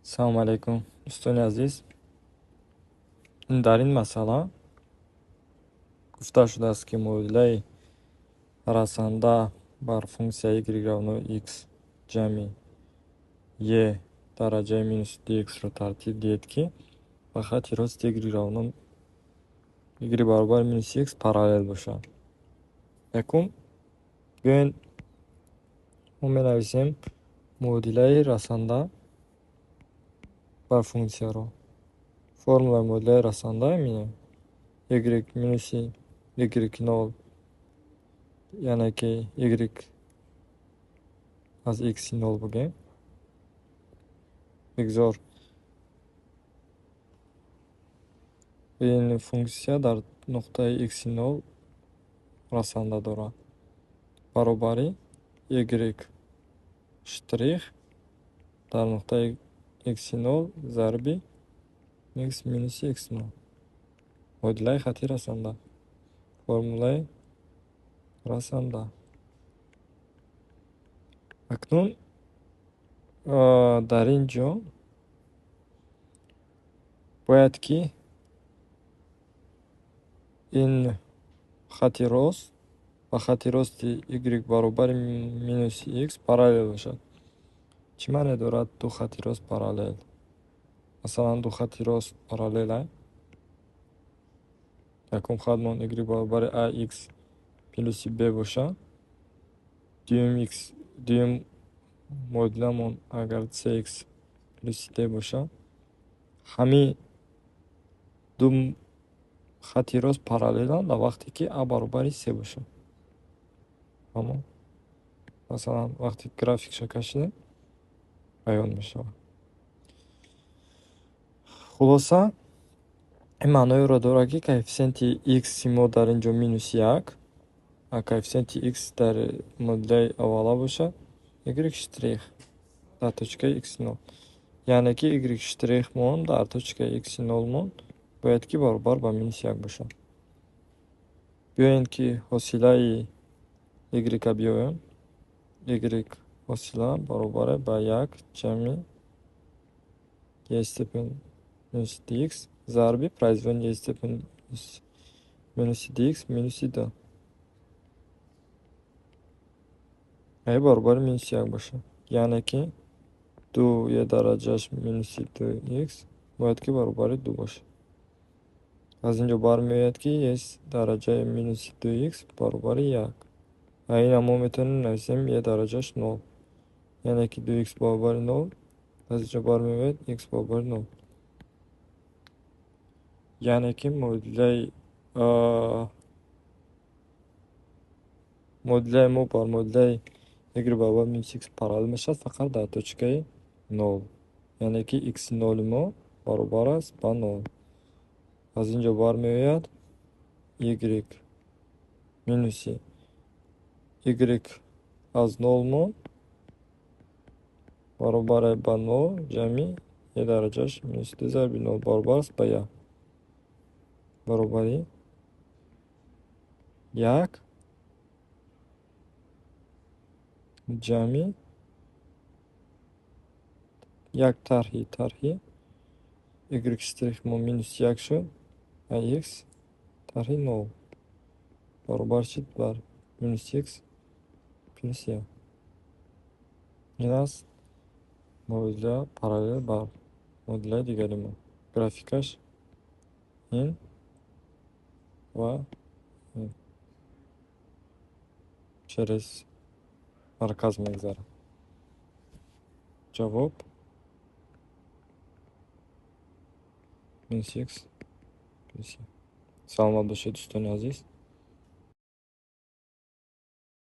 Салому алайкум, дӯстони азиз. Дар ин масъала гуфта шудааст, ки муодилаи расанда бар функсия y равно x ҷамъи e дараҷаи минус dx-ро тартиб диҳед, ки ба хатти рости y равно y баробари минус x параллел бошад. Якум, биёед, мо менависем муодилаи расанда бар функсияро. Формулаи муодилаи расанда мине y минуси y0, яъне ки y аз x0 бугем. Бигзор ин функсия дар нуқтаи x0 расанда дорад. Баробари y штрих дар нуқтаи x0 зарби x минуси x0. Муодилаи хатти расанда. Формулаи расанда. Акнун дар ин ҷо бояд ки ин хатти рост ба хатти рости y баробари минуси x параллел бошад. Чӣ маъне дорад ду хатти рост параллел? Масалан, ду хатти рост параллел. Якум хатмон y баробари ax плюси b бошад. Дуюм x, дуюм муодиламон агар cx плюси d бошад, ҳамин ду хатти рост параллеланд дар вақте ки а баробари се бошад. Фаҳмо? Масалан, вақте графикша кашидем, баён мешавад. Хулоса, ин маъноеро дорад, ки коэффисиенти x мо дар ин ҷо минус як, а коэффисиенти x дар муодилаи аввала бошад y штрих дар точкаи x0. Яъне ки y штрихмон дар точкаи x0 мон бояд ки баробар ба минус як бошад. Биёед, ки ҳосилаи y-а биёем. Y ҳосила баробар ба як ҷамъи e степень минуси dx зарби произвольный e степень минуси dx минуси д. Е баробари минуси як бошад. Яъне ки ду е дараҷааш минуси ду x бояд ки баробари ду бошад. Аз ин ҷо бармеояд, ки е дараҷаи минуси ду x баробари як. А ина мо метавонем нависем е дараҷааш нол. Яъне ки ду x баробари нол, аз ин ҷо бармеояд x баробари нол. Яъне ки муодилаи мо бар муодилаи y баробар минус x параллел мешавад фақат дар точкаи нол. Яъне ки x ноли мо баробар аст ба нол. Аз ин ҷо бармеояд y минуси y аз нол мо баробар ба нол ҷамъи е дараҷааш минуси ду зарби нол баробар аст ба як. Баробари як ҷамъи як тарҳи y штрих мо минус як шуд, а x тарҳи нол баробар шуд бар минус x плюс як. Ин аст муодила параллел бар муодилаи дигари мо. Графикаш ин ва ин через марказ мегзарад. Ҷавоб минус x плюс як. Саломат бошед, дӯстони азиз.